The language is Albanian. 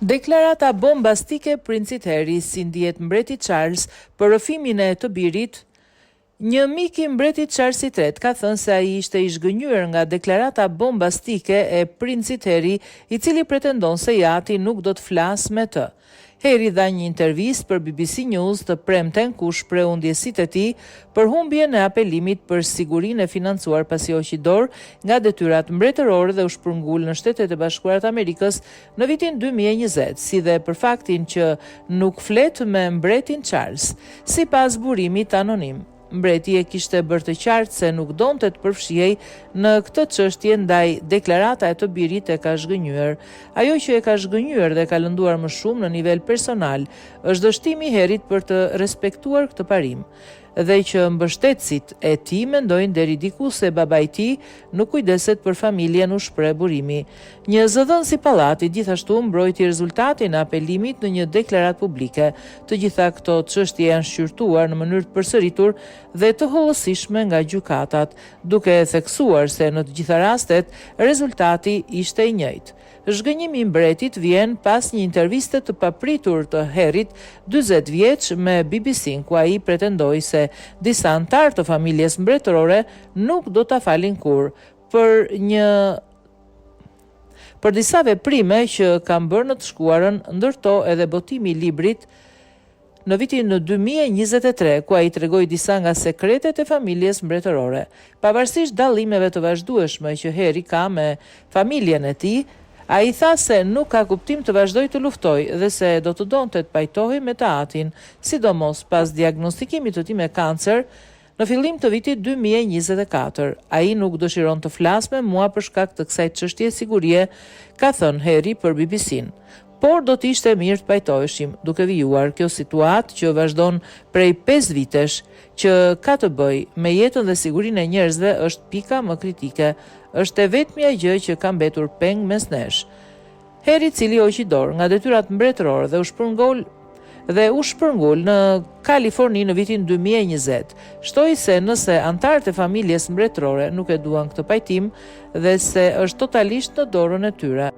Deklarata bombastike e Princit Harry, si ndihet Mbreti Charles për rrëfimin e të birit? Një mik i Mbretit Charles i Tretë ka thënë se ai ishte i zhgënjyer nga deklarata bombastike e Princit Harry, i cili pretendon se i ati nuk do të flasë me të. Harry dha një intervistë për bbc News të premten ku shprehu ndjesitë e tij për humbjen e apelimit për sigurinë e financuar pasi hoqi dorë nga detyrat mbretërore dhe u shpërngul në Shtetet e Bashkuara të Amerikës në vitin 2020, si dhe për faktin që nuk flet me mbretin Charles, sipas burimit anonim. Mbreti e kishte bërë të qartë se nuk donte të përfshihej në këtë çështje ndaj deklarata e të birit e ka zhgënjyer. Ajo që e ka zhgënjyer dhe ka lënduar më shumë në nivel personal është dështimi i Harryt për të respektuar këtë parim. Dhe që mbështetësit e tij mendojnë deri diku se babai i tij nuk kujdeset për familjen u shpreh burimi. Një zëdhënës i pallatit gjithashtu mbrojti rezultatin e apelimit në një deklaratë publike. Të gjitha këto çështje janë shqyrtuar në mënyrë të përsëritur dhe të hollësishme nga gjykatat, duke theksuar se në të gjitha rastet rezultati ishte i njëjtë. Zhgënjimi i mbretit vjen pas një interviste të papritur të Harryt, 40 vjeç, me BBC-në, ku ai pretendoi se disa anëtarë të familjes mbretërore nuk do ta falin kurrë për një për disa veprime që kanë bërë në të shkuarën, ndër to edhe botimi i librit në vitin 2023, ku ai tregoi disa nga sekretet e familjes mbretërore. Pavarësisht dallimeve të vazhdueshme që Harry ka me familjen e tij, ai tha se nuk ka kuptim të vazhdojë të luftojë dhe se do të donte të pajtohej me të atin, sidomos pas diagnostikimit të tij me kancer në fillim të vitit 2024. Ai nuk dëshiron të flasë me mua për shkak të kësaj çështje sigurie, ka thënë Harry për BBC-n. Por do të ishte mirë të pajtoheshim, duke vijuar kjo situatë që vazhdon prej 5 vitesh, që ka të bëjë me jetën dhe sigurinë e njerëzve është pika më kritike. Është e vetmja gjë që ka mbetur peng mes nesh. Harry i cili hoqi dorë nga detyrat mbretërore dhe u shpërngul dhe u shpërngul në Kaliforni në vitin 2020. Shtoi se nëse anëtarët e familjes mbretërore nuk e duan këtë pajtim dhe se është totalisht në dorën e tyre.